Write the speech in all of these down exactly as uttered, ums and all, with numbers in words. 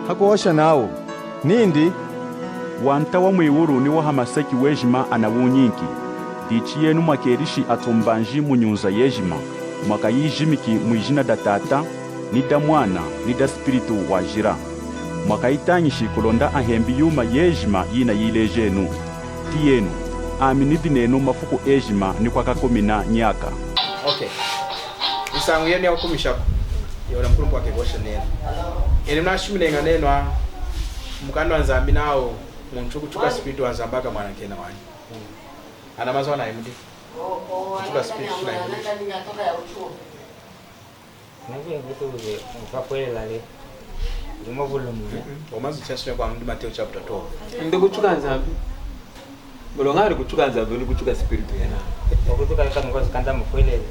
Hakuhosha nawu nindi, Wanta wa mwiwulu ni wa hamaseki wejima anawunyinki. Dichi yenu mwakelishi atumbanji mu nyunza yejima, mwakayijimiki mwijina da Tata, ni da Mwana, ni da Spiritu Wajila. Mwakayitañishi kulonda ahembi yuma yejima yinayilejenu. Tiyenu, ami nidi nenu mafuku ejima ni kwakakumina nyaka. Okay. Nsañu yenu yakukumishaku, yona mukulumpi wakeñosha nenu. Enu munashimuni nenu a, mukanda wa Nzambi nawu, muntu kutuka spiritu wa Nzambi akamwanakena wanyi. Ana mazu anayi mudi. Kutuka spiritu tunayi mudi. Nani kuti uze mukapwelela le. Uli mavulumu. Wamazu chaswe kwa mudi Mateo chapter twelve. Ndi kutuka Nzambi. Muloña adi kutuka Nzambi, ni kutuka spiritu yena. Wakutuka leka nuko zikanda mukwelele.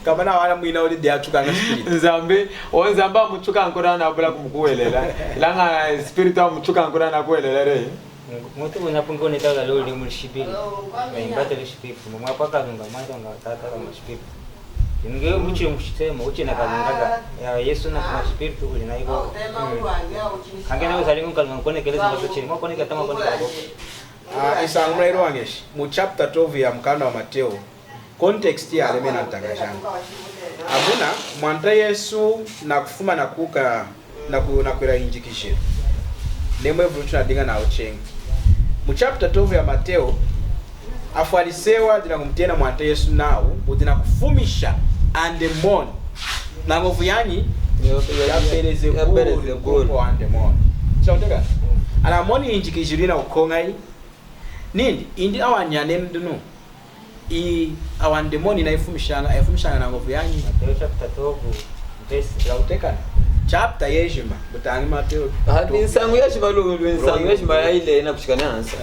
Kamana wala mwina uli dia tuka na spiritu. Nzambi, o Nzambi amutuka nkura na abula kumukuwelela. Ilaña spiritu amutuka nkura na kuwelela re. Mutu una pungi oneta la loli mu shipili. Mbate le shipili. Mwa kwa Kalunga, mwa Kalunga, tata la shipili. Inge muchile mushitemo, uchina Kalunga ka. Ya Yesu na kuma spiritu uli na iko. Kange na uzali mu Kalunga, konekeleza mbato chini, mwa konekela tama konekela ko. Ah, nsañu mulailo wangeshi. Mu chapter twelve ya mukanda wa Mateo, context ya aleme na ntanga janga. Amuna, Mwanta Yesu nakufuma nakuka, naku-, nakwila yinjikijilu. Nemwe vulu tunadiña nawu cheñi. Mu chapter twelve ya Mateo, aFwarisewa adi nakumutena Mwanta Yesu nawu, udi nakufumisha andemoni. Na ñovu yanyi? Ya, ya, ya, ya Belezebuli, ya Belezebuli. Mukumpi wa andemoni. Chawuteka? Ana moni yinjikijilu yinakukoñayi. Nindi, indi awanyi anenu dinu. I, awa andemoni nayifumishaña, ayifumishaña na ñovu yanyi? Mateo chapter twelve, verse. Chawuteka? Chapter yejima, mutañi Mateo. Hadi twelve. Nsañu yejima lulu, nsañu yejima yayile na kushika na nsa.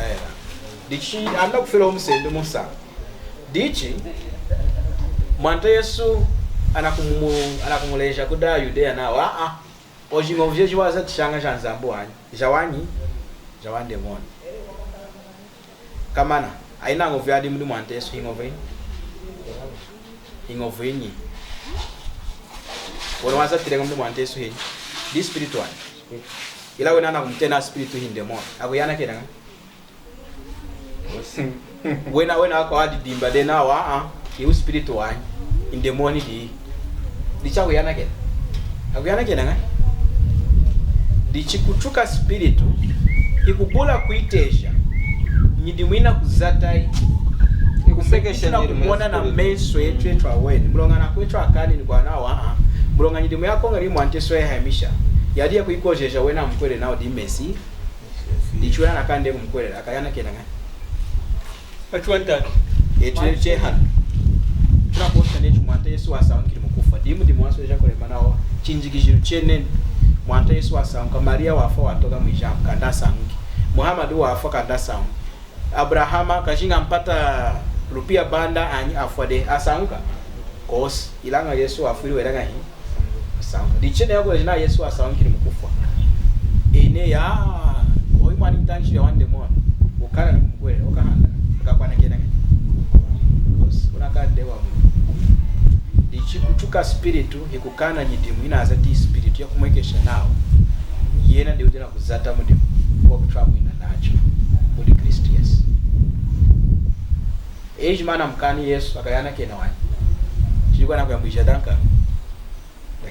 Dichi, anda kufila omusendu musa. Dichi, Mwanta Yesu anakumu-, anakumuleja kudi aYudeya nawu, a, a, oji ñovu jeji wazatishaña ja Nzambi wanyi, ja wanyi, ja wandemoni. Kamana, ayina ñovu yadi mudi Mwanta Yesu, hiñovu hinyi? Hiñovu hinyi? Wena wazatileña mudi Mwanta Yesu hinyi? Di spiritu wanyi. Ila wena anakumutena spiritu hindemoni. Akuyanakenaña? Wena, wena akwa wadidimba dehi nawu, a, a, iwu spiritu wanyi, indemoni diyi. Dichi akuyanakena? Akuyanakena ñahi? Dichi kutuka spiritu, hikubula kwiteja nyidimu yinakuzatayi. Hikusekesha nyidimu ya spiritu. Kumona na mesu etu, etu aweni. Muloña anakwetu akanini kwanawu, a, a. Muloña nyidimu yakoñeliyi Mwanta Yesu yayihayamisha, yadiña kuyikojeja wena amukuhweleli nawu diyi Mesiya. Dichi wena anakani dehi kumukuhwelela, akayanakena ñahi? Etu chehanu tunakuhosha netu Mwanta Yesu wasañukili mukufwa. Dimu dimu wasweja kulema nawu chinjikijilu cheneni. Mwanta Yesu wasañuka, Mariya wafwa, watoka mwijamu, kanda asañuki. Muhammad wafwa, kanda asañuki. Abrahama, Kajinga Mpata, Rupiah Banda, anyi afwa dehi, asañuka? Kwosi. Ilaña Yesu wafwili wela ñahi? Asañuka. Dichi neyi akuleja nawu Yesu wasañukili mukufwa, ene ya, oyu mwani ntanshi ya wandemoni. Ukana ni kumukuhwelela, ukahanda, ukakwanakena. Kwosi, unakani dehi wamwinu. Dichi kutuka spiritu, hikukana nyidimu yinazati spiritu yakumwekesha nawu yena diyi wudi nakuzata mudimu wakutwamwina nachu mudi Kristu Yesu. Ejima anamukani Yesu, akayanakena wanyi. Chidi kwanakuya mwijadanka.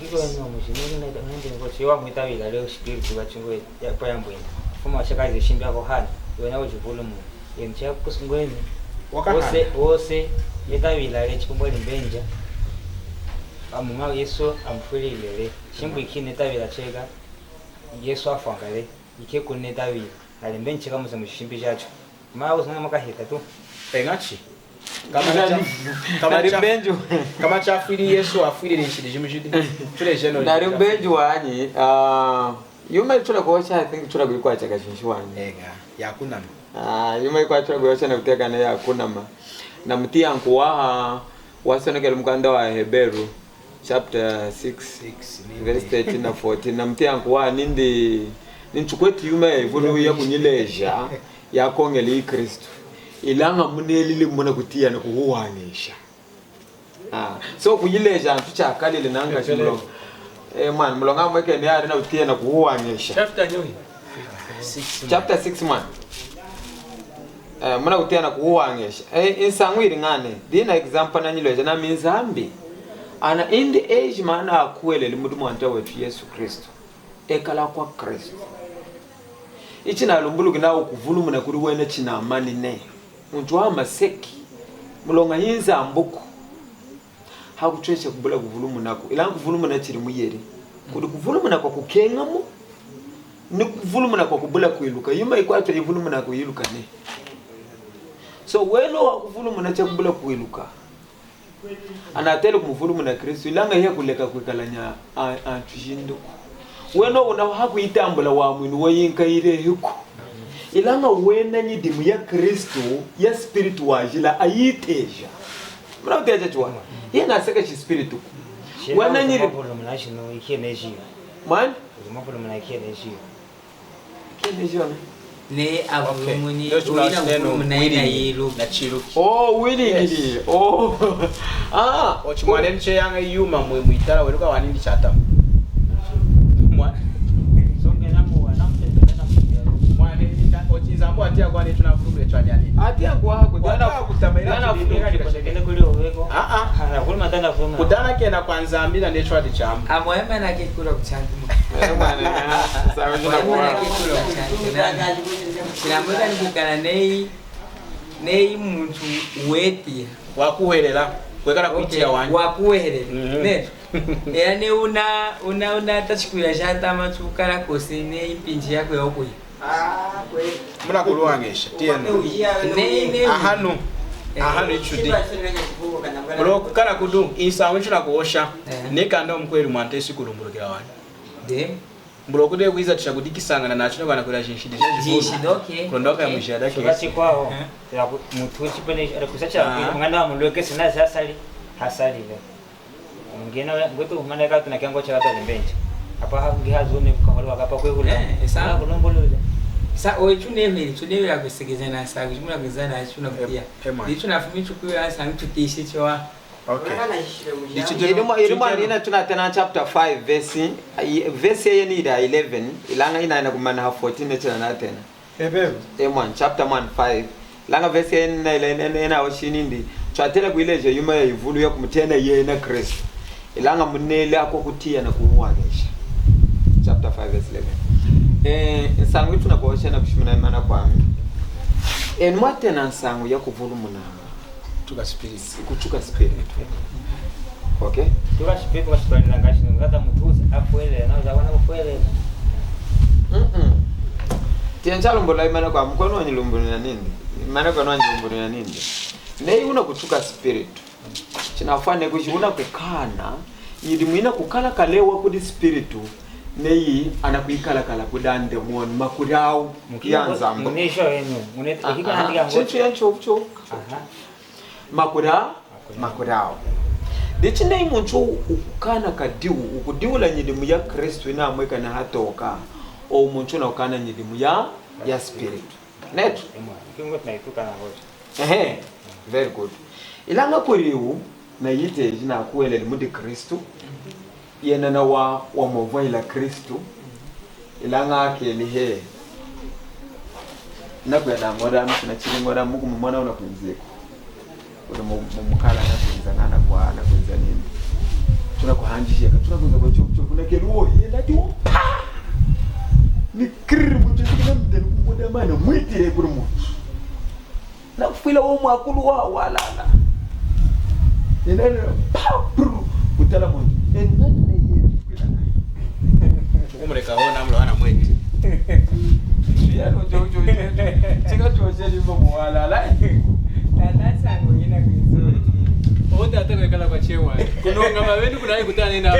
Iko eno mujimini na ita nende ngo chiwa mwita wila leo spiritu wa chingwe ya kwa yambwini. Fuma shakazi shimbi yako hani, wena ujivulumu. Ye mcha kusungweni. Wakahana. Wose, wose, yeta wila le chikumwa limbenja. Amuma Yesu amufwilile le. Shimbu ikine ta wila cheka. Yesu afwangale. Ike kune ta wila. Alimbenja kamuze mu shimbi jacho. Ma wose na makahita tu. Engachi. Kama cha, kama cha, kama chafwili Yesu, afwili nshidi jimu jidi. Tule jeno. Nali mbenji wanyi, ah, yuma itula kuhosha, I think itula kuyikwacha kachinshi wanyi. Ega, yakunama. Ah, yuma yikwacha kuyihosha nakutiyakana yakunama. Namutiyi ankuwaha, wasonekeli mukanda wa Heberu, chapter six, six, verse thirteen na fourteen. Namutiyi ankuwaha nindi, ninchukweti yuma yayivulu yakunyileja, yakoñeliyi Kristu. Ilaña munelili muna kutiya nakuhuwañesha. Ah, so kuyileja antu chakalile nankashi muloña. Eh, mwani, muloña mwekeni ali na utiya na kuwañesha. Chapter nyuhi? Chapter six, mwani. Eh, muna utiya na kuwañesha. Eh, nsañu yili ñahi? Dina example nanyileja nami Nzambi. Ana in the age mana akuhweleli mudi Mwanta wetu Yesu Kristu. Ekala kwa Kristu. Ichi nalumbuluki nawu kuvulumuna kuli wena chinamani ne. Muntu wamaseki. Muloña hinzambuku. Hakutwesha kubula kuvulumunaku. Ilaña kuvulumuna chili muyedi. Kudi kuvulumuna kwa kukeñamu, ni kuvulumuna kwa kubula kwiluka. Yuma yikwatwa yivulumuna kwiluka ne. So, wena wakuvulumuna cha kubula kwiluka. Anateli kumuvulumuna Kristu, ilaña hiyakuleka kwikalanya a-, antu jinduku. Wena una hakuyitambula wamwinu wayinka ilehiku. Ilaña wena nyidimu ya Kristu, ya spiritu wajila, ayiteja. Muna kuteja chiwana. Yena aseka chi spiritu. Wena nyidimu. Mwani? Kene jona. Ne avulumuni, okay. Wina kuvulumuna yena yilu. Na chiluki. Oh, willing. Yes. Oh. Ah. Ochi mwaneni cheyaña yuma mwe mwitala weluka wanindi chatamu. Mwa-, mwaneni cha-, ochi Nzambi atiya kwa netu na vulumule chwanyani. Atiya kwa kudana kutama ila kudana kudana kudana kudana kena kwa Nzambi na netu adi chamba. Amwema na kikula kuchanta. Eh, mwana, sawa, china kuwa. Chilamwekani kwikala neyi, neyi muntu wetiya. Wakuhwelela, kwekala kwitiya wanyi. Wakuhwelela. Mhm. Ne. Eya ne una, una, una tachikwila jatama chukala kosi neyi mpinji yakwe okwi. Muna kuluwañesha, tiyenu. Ne, ne. Ahanu. Eh. Ahanu ichudi. Mulo kukala kudu, insa winchu na kuosha. Eh. Ne kanda omukweli mwanta isi kulumbulukila wanyi. De. Mulo kude kwiza tusha kudikisañana nachu na bana kula jinshidi. Jinshidi, okay. Kulondoka ya mujada kesi. Chikwaho. Eh. Mutu chipene, kusa cha, mwana wa mulweke sina zasali, hasali le. Ngena ngwetu humana ka tuna kyango cha watu limbenje. Apa ha ngi hazune kukahole wakapa kwehula. Eh, esa. Ala kunumbulule. Sa oyi chunehwele, chunehwele akusekeza na sa, kuchimuna kuzana chuna kutia. Eh, eh, man. Dichu nafumi chukuyo asa mtutishi chiwa. Okay. Ilimu, ilimu anina tuna tena chapter five verse, verse yeni ida eleven, ilaña ina ina kumana ha fourteen ne chana na tena. Ebeo. E mwan, chapter one five. Ilaña verse yena, yena, yena, yena oshi nindi. Twatela kuyileja yuma yayivulu yakumutena yena Kristu. Ilaña muneli ako kutiya na kumuwañesha. Chapter five verse eleven. Eh, nsañu yitu na kuhosha na kushimuna imana kwami. Enu mwatena nsañu ya kuvulumuna. Kuchuka spirit. Kuchuka spirit. Okay? Kuchuka spirit, kuchuka spirit, ngati mutu afwele, na uza wana ufwele. Mm-mm. Tiya nchalumbula imana kwa mukono wanyilumbulila nindi. Imana kwa wanyilumbulila nindi. Neyi una kuchuka spirit. Chinafwana kuji una kukana, nyidimu yina kukalakala wa kudi spiritu, neyi anakuyikalakala kudi andemoni, makuri awu ya Nzambi. Aha. Chintu ya nchovu chovu. Aha. Makuri, makuri awu. Dichi neyi muntu ukukana kadiwu, ukudiwula nyidimu ya Kristu yina amwekani hatoka, owu muntu unakukana nyidimu ya, ya spiritu. Netu? Ehe, very good. Ilaña kudi iwu, nayiteji nakuhweleli mudi Kristu, yena nawa wamwovwahila Kristu, ilaña akelihe. Nakuya nañola, nakuya nachili ñola, mukumumona unakwinziku. Udi mu, mu, mukala nakwinza, nana kwa, nakwinza nini. Tunakuhanjisheka, tunakwinza kwa chopu chopu, nakeli wo, yenda ti wo, pa! Ni krrr, muntu yasiki namuteni kukoda mana, mwitile kuli muntu. Nakufwila wo mwakulu wa, walala. Yenda, pa, prr, kutala muntu. Ena ne yenda kwila. Kumuleka ho namulo ana mweti. Shiyano chocho chetu. Chika choche limo mwalala. Tata sango yina kwizo. Ote ata kwekala kwa chewa. Kunonga mabeni kunayi kutani na.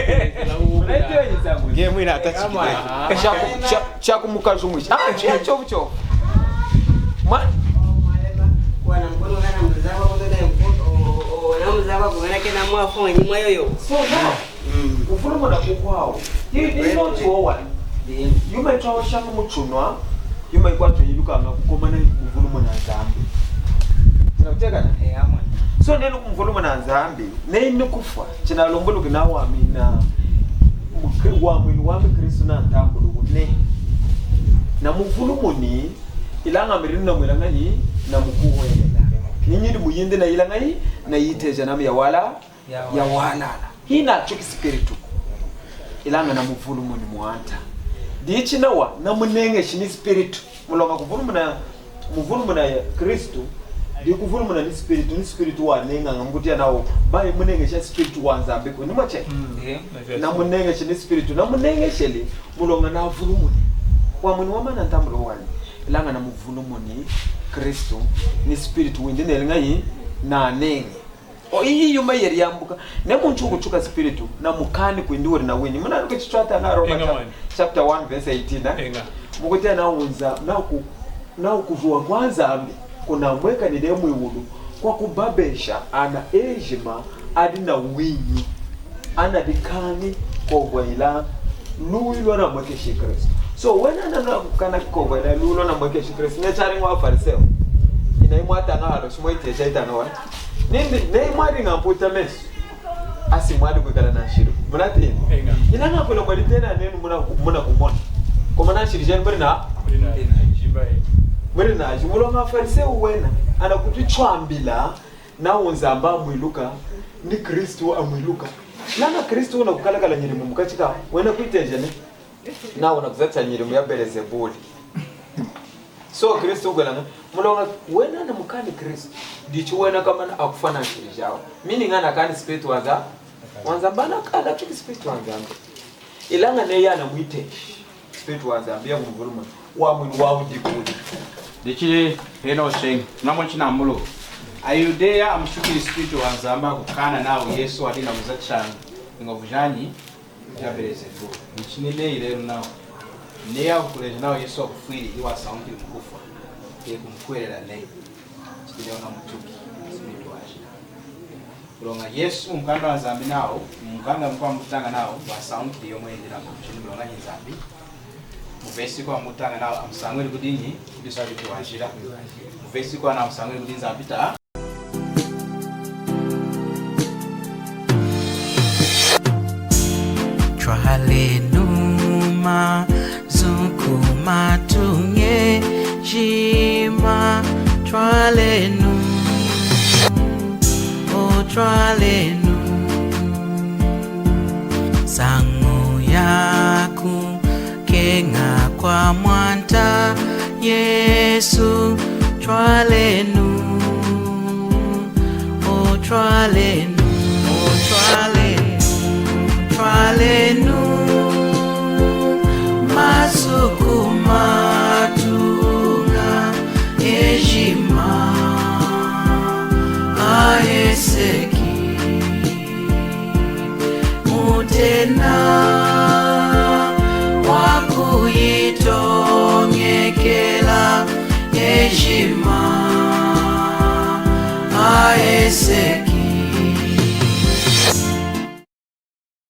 Nge mwina atachikile. Chaku, cha, chaku mukazu mwishi. Ah, chiya chovu chovu. Mwa. Wana mkono kana mzaba kutoka mkono. O, o, na mzaba kuona kena mwafu nyimwa yoyo. So, no. Mm. Kuvulumuna kukwawu. Di, di not all one. Yuma yitwahosha kumuchunwa, yuma yikwatwa yilukaña kukomana kuvulumuna Nzambi. Tunakutekana? Eh, amwe. So, nenu kumuvulumuna Nzambi, neyi nikufwa, chinalumbuluki nawa mina. Wamwinu wami Kristu nantambuli wuneni. Namuvulumuni, ilaña ami dinu namwila ñahi? Namukuhwelela. Ni nyidimu yindi nayila ñahi? Nayiteja nami yawala, yawalala. Hinachuki spiritu. Ilaña namuvulumuni Mwanta. Dichi nawa, namuneñeshi ni spiritu. Muloña kuvulumuna, muvulumuna Kristu, dikuvulumuna ni spiritu, ni spiritu waneñaña, mukutiya nawu, bayi muneñesha spiritu waNzambiku, ni mwacheka? Mm. Namuneñeshi ni spiritu, namuneñesheli, muloña navulumuni. Wamwinu wami nantambuli wanyi, ilaña namuvulumuni Kristu, ni spiritu windi neli ñahi? Naneñi. O, iyi yuma yeli yambuka. Neyi muntu wukuchuka spiritu, namukaani kwindi wudi nawinyi. Munaluki chitwataña Roma chap-, chapter one verse eighteen, eh? Mukutiya nawu Nza-, nawu ku-, nawu kuzuwa kwaNzambi kunamwekani dehi mwiwulu, kwakubabesha ana ejima adi nawinyi, anadikaani kwovwahila luwi lwanamwekeshi Kristu. So, wena ana nakukaana kwovwahila luwi lwanamwekeshi Kristu, neyi chadiña aFariseo. Ina imwataña halo, shimwayiteja itaña wena. Nindi, neyi mwadiña amputa mesu, asi mwadi kwikala nanshidi. Munatiyi? Ilaña kuna mwadi tena nenu muna, munakumona. Komana nshidi jenu mudi na, mudi naji. Muloña aFariseo wena, anakutwambila nawu Nzambi amwiluka, ni Kristu amwiluka. Ilaña Kristu wunakukalakala nyidimu mukachi kawu, wena kwiteja nehi? Nawu wunakuzata nyidimu ya Belezebuli. So, Kristu wukwila ñahi? Muloña wena anamukaani Kristu. Dichi wena komana akufwa nanshidi jawu. Meaning anakaani spiritu waNza-, waNzambi, ana-, anachuki spiritu waNzambi. Ilaña neyi anamwiteji spiritu waNzambi yakumuvulumuna, wamwinu wawu dikudi. Dichi henohu cheñi, namoni chinambulu. AYudeya amuchukili spiritu waNzambi hakukaana nawu Yesu wadiña nakuzatisha ñovu janyi? Ja Belezebuli. Dichi neyi lelu nawu, neyi akukuleja nawu Yesu wakufwili, iwu wasañukili mukufwa, eyi kumukuhwelela neyi, chidi neyi wunamuchuki spiritu wajila. Muloña Yesu mumukanda waNzambi nawu, mumukanda mukwawu amutaña nawu, wasañukili yomweni dina muchini muloña hiNzambi. Muvesi yikwawu amutaña nawu, amusañwili kudi nyi? Kudi spiritu wajila. Muvesi yikwawu nawu, amusañwili kudi Nzambi ta. Twalenu mazu kumatuña ejima, twalenu, o twalenu. Nsañu yaku keña kwaMwanta Yesu, twalenu, o twalenu, o twalenu, twalenu, mazu kumatuña ejima, aheseki. Mutena wakuyitoñekela ejima, aheseki.